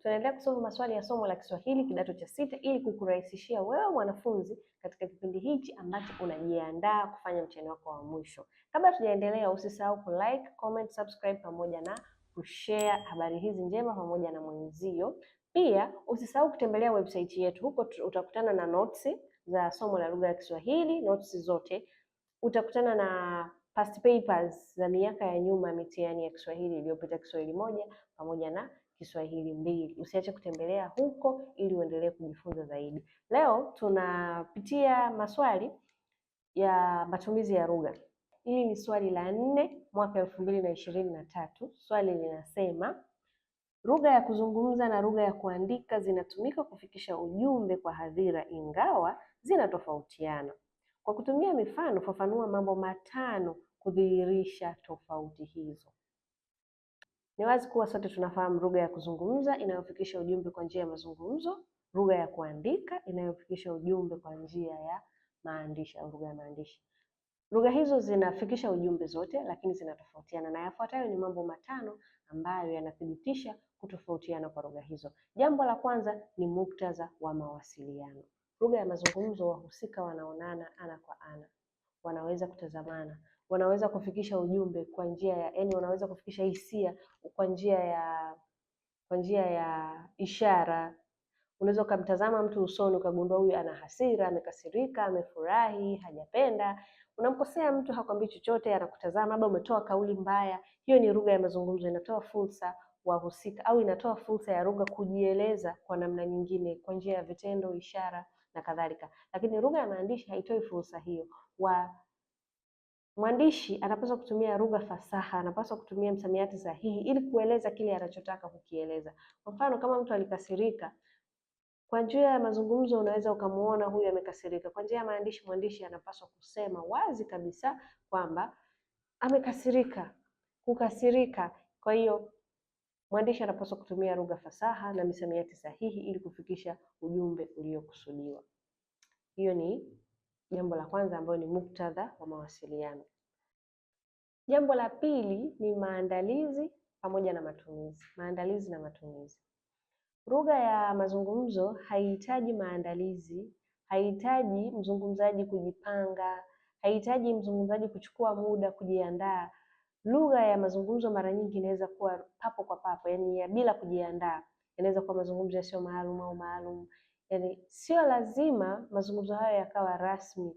Tunaendelea kusoma maswali ya somo la Kiswahili kidato cha sita ili kukurahisishia wewe mwanafunzi katika kipindi hichi ambacho unajiandaa kufanya mtihani wako wa mwisho. Kabla tujaendelea, usisahau kulike, comment, subscribe pamoja na kushare habari hizi njema pamoja na mwenzio. Pia usisahau kutembelea website yetu, huko utakutana na notes za somo la lugha ya Kiswahili, notes zote. Utakutana na past papers za miaka ya nyuma, mitihani ya Kiswahili iliyopita, Kiswahili 1 pamoja na Kiswahili 2. Usiache kutembelea huko ili uendelee kujifunza zaidi. Leo tunapitia maswali ya matumizi ya lugha. Hili ni swali la 4 mwaka 2023. Swali linasema, lugha ya kuzungumza na lugha ya kuandika zinatumika kufikisha ujumbe kwa hadhira ingawa zinatofautiana. Kwa kutumia mifano, fafanua mambo 5 kudhihirisha tofauti hizo. Ni wazi kuwa sote tunafahamu lugha ya kuzungumza inayofikisha ujumbe kwa njia ya mazungumzo, lugha ya kuandika inayofikisha ujumbe kwa njia ya maandishi au lugha ya maandishi. Lugha hizo zinafikisha ujumbe zote, lakini zinatofautiana, na yafuatayo ni mambo 5 ambayo yanathibitisha kutofautiana kwa lugha hizo. Jambo la kwanza ni muktadha wa mawasiliano. Lugha ya mazungumzo, wahusika wanaonana ana kwa ana, wanaweza kutazamana, wanaweza kufikisha ujumbe kwa njia ya, yani wanaweza kufikisha hisia kwa njia ya ishara. Unaweza ukamtazama mtu usoni ukagundua huyu ana hasira, amekasirika, amefurahi, hajapenda. Unamkosea mtu hakwambii chochote, anakutazama, labda umetoa kauli mbaya. Hiyo ni lugha ya mazungumzo, inatoa fursa wahusika au inatoa fursa ya lugha kujieleza kwa namna nyingine, kwa njia ya vitendo, ishara na kadhalika. Lakini lugha ya maandishi haitoi fursa hiyo. Mwandishi anapaswa kutumia lugha fasaha, anapaswa kutumia msamiati sahihi ili kueleza kile anachotaka kukieleza. Kwa mfano, kama mtu alikasirika, kwa njia ya mazungumzo unaweza ukamuona huyu amekasirika. Kwa njia ya maandishi, mwandishi anapaswa kusema wazi kabisa kwamba amekasirika, kukasirika. Kwa hiyo mwandishi anapaswa kutumia lugha fasaha na misamiati sahihi ili kufikisha ujumbe uliokusudiwa. Hiyo ni jambo la kwanza ambayo ni muktadha wa mawasiliano. Jambo la pili ni maandalizi pamoja na matumizi. Maandalizi na matumizi. Lugha ya mazungumzo haihitaji maandalizi, haihitaji mzungumzaji kujipanga, haihitaji mzungumzaji kuchukua muda kujiandaa. Lugha ya mazungumzo mara nyingi inaweza kuwa papo kwa papo, yani ya bila kujiandaa. Inaweza kuwa mazungumzo yasiyo maalum au maalum. Yani sio lazima mazungumzo hayo yakawa rasmi.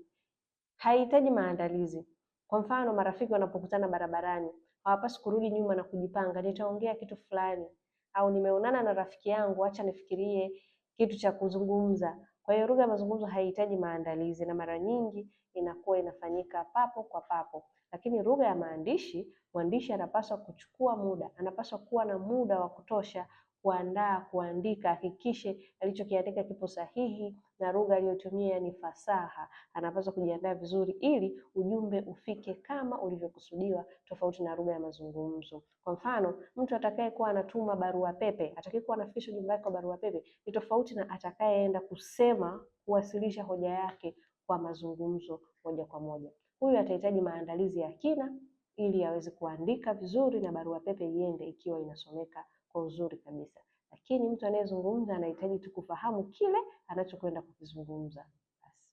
Haihitaji maandalizi. Kwa mfano, marafiki wanapokutana barabarani, hawapaswi kurudi nyuma na kujipanga, nitaongea kitu fulani au nimeonana na rafiki yangu, acha nifikirie kitu cha kuzungumza. Kwa hiyo lugha ya mazungumzo haihitaji maandalizi na mara nyingi inakuwa inafanyika papo kwa papo. Lakini lugha ya maandishi, mwandishi anapaswa kuchukua muda, anapaswa kuwa na muda wa kutosha kuandaa, kuandika, hakikishe alichokiandika kipo sahihi na lugha aliyotumia ni fasaha. Anapaswa kujiandaa vizuri ili ujumbe ufike kama ulivyokusudiwa, tofauti na lugha ya mazungumzo. Kwa mfano, mtu atakayekuwa anatuma barua pepe, atakayekuwa anafikisha ujumbe wake kwa barua pepe, ni tofauti na atakayeenda kusema, kuwasilisha hoja yake kwa mazungumzo moja kwa moja. Huyu atahitaji maandalizi ya kina ili aweze kuandika vizuri na barua pepe iende ikiwa inasomeka kwa uzuri kabisa. Lakini mtu anayezungumza anahitaji tu kufahamu kile anachokwenda kukizungumza. Basi.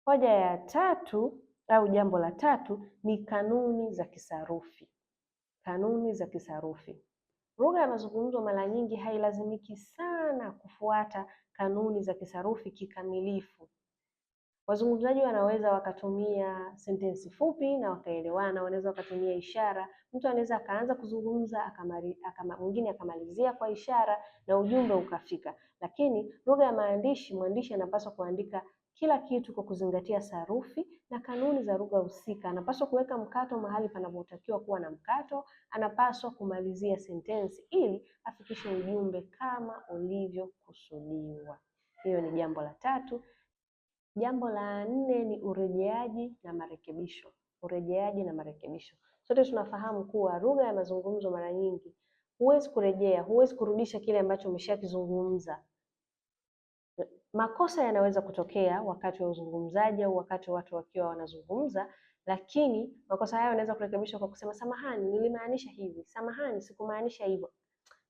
Hoja ya tatu au jambo la tatu ni kanuni za kisarufi. Kanuni za kisarufi. Lugha ya mazungumzo mara nyingi hailazimiki sana kufuata kanuni za kisarufi kikamilifu. Wazungumzaji wanaweza wakatumia sentensi fupi na wakaelewana, wanaweza wakatumia ishara. Mtu anaweza akaanza kuzungumza, mwingine akamalizia kwa ishara na ujumbe ukafika. Lakini lugha ya maandishi, mwandishi anapaswa kuandika kila kitu kwa kuzingatia sarufi na kanuni za lugha husika. Anapaswa kuweka mkato mahali panapotakiwa kuwa na mkato, anapaswa kumalizia sentensi ili afikishe ujumbe kama ulivyokusudiwa. Hiyo ni jambo la tatu. Jambo la nne ni urejeaji na marekebisho. Urejeaji na marekebisho. Sote tunafahamu kuwa lugha ya mazungumzo mara nyingi huwezi kurejea, huwezi kurudisha kile ambacho umeshakizungumza. Makosa yanaweza kutokea wakati wa uzungumzaji au wakati watu wakiwa wanazungumza, lakini makosa hayo yanaweza kurekebishwa kwa kusema samahani, nilimaanisha hivi, samahani, sikumaanisha hivyo.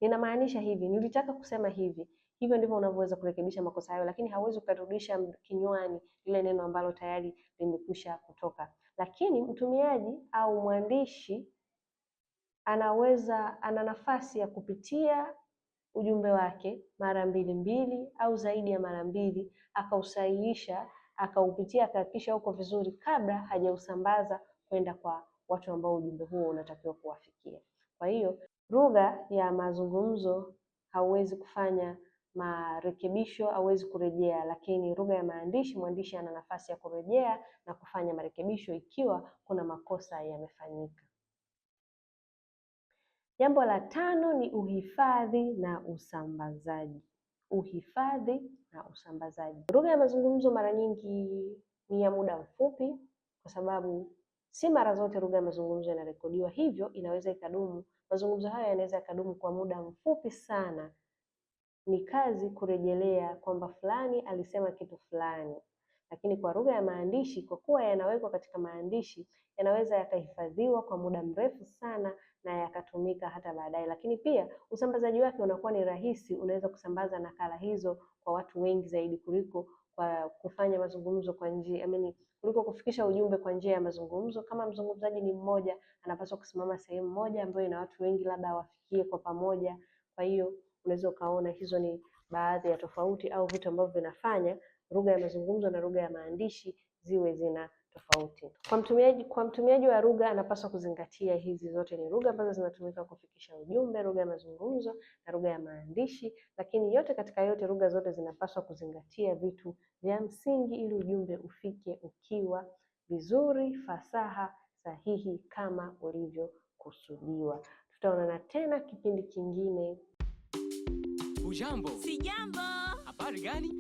ninamaanisha hivi, nilitaka kusema hivi. Hivyo ndivyo unavyoweza kurekebisha makosa hayo, lakini hauwezi ukarudisha kinywani lile neno ambalo tayari limekwisha kutoka. Lakini mtumiaji au mwandishi ana nafasi ya kupitia ujumbe wake mara mbili mbili au zaidi ya mara mbili, akausahihisha, akaupitia, akahakikisha uko vizuri kabla hajausambaza kwenda kwa watu ambao ujumbe huo unatakiwa kuwafikia. Kwa hiyo lugha ya mazungumzo hauwezi kufanya marekebisho, hauwezi kurejea, lakini lugha ya maandishi, mwandishi ana nafasi ya kurejea na kufanya marekebisho ikiwa kuna makosa yamefanyika. Jambo la tano ni uhifadhi na usambazaji. Uhifadhi na usambazaji. Lugha ya mazungumzo mara nyingi ni ya muda mfupi, kwa sababu si mara zote lugha ya mazungumzo inarekodiwa, hivyo inaweza ikadumu. Mazungumzo hayo yanaweza yakadumu kwa muda mfupi sana. Ni kazi kurejelea kwamba fulani alisema kitu fulani. Lakini kwa lugha ya maandishi, kwa kuwa yanawekwa katika maandishi, yanaweza yakahifadhiwa kwa muda mrefu sana na yakatumika hata baadaye. Lakini pia usambazaji wake unakuwa ni rahisi, unaweza kusambaza nakala hizo kwa watu wengi zaidi kuliko kwa kufanya mazungumzo kwa njia, kuliko kufikisha ujumbe kwa njia ya mazungumzo. Kama mzungumzaji ni mmoja, anapaswa kusimama sehemu moja ambayo ina watu wengi, labda awafikie kwa pamoja. Kwa hiyo unaweza ukaona hizo ni baadhi ya tofauti au vitu ambavyo vinafanya lugha ya mazungumzo na lugha ya maandishi ziwe zina tofauti. Kwa mtumiaji wa lugha anapaswa kuzingatia hizi zote ni lugha ambazo zinatumika kufikisha ujumbe, lugha ya mazungumzo na lugha ya maandishi, lakini yote katika yote lugha zote zinapaswa kuzingatia vitu vya msingi ili ujumbe ufike ukiwa vizuri, fasaha, sahihi kama ulivyokusudiwa. Tutaonana tena kipindi kingine. Hujambo? Sijambo. Habari gani?